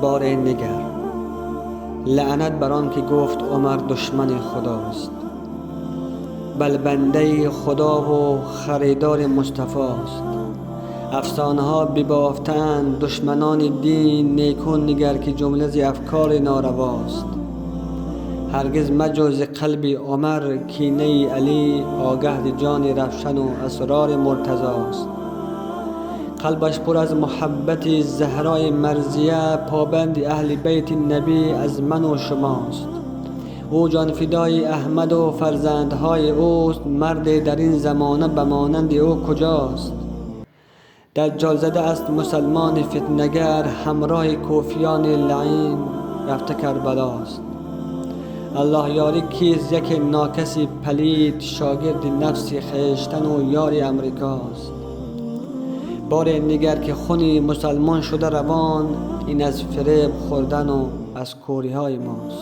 Боре нигар, лаънат бар он ки гуфт Умар душмани Худост, бал бандаи Худо ва харидори Мустафост. Афсонаҳо бибофтаанд душманони дин, некӯ нигар ки ҷумла зи афкори норавост. Ҳаргиз маҷӯ зи қалби Умар кинаи Алӣ, огаҳ зи ҷони равшан ва асрори Муртазост. Қалбаш пур аз муҳаббати Заҳрои Марзия, побанди аҳли байти Набӣ аз ман ва шумост. Ӯ ҷонфидои Аҳмад ва фарзандҳои ӯст, марде дар ин замона ба монанди ӯ куҷост? Даҷҷолзада аст мусалмони фитнагар, ҳамроҳи куфиёни лаъин рафта Карбалост. Аллоҳ ёрӣ кист яке нокаси палид, шогирди нафси хештан ва ёри Амрикост. Боре нигар ки хуни мусалмон шуда равон, ин аз фиреб хӯрдан ва аз кӯриҳои мост.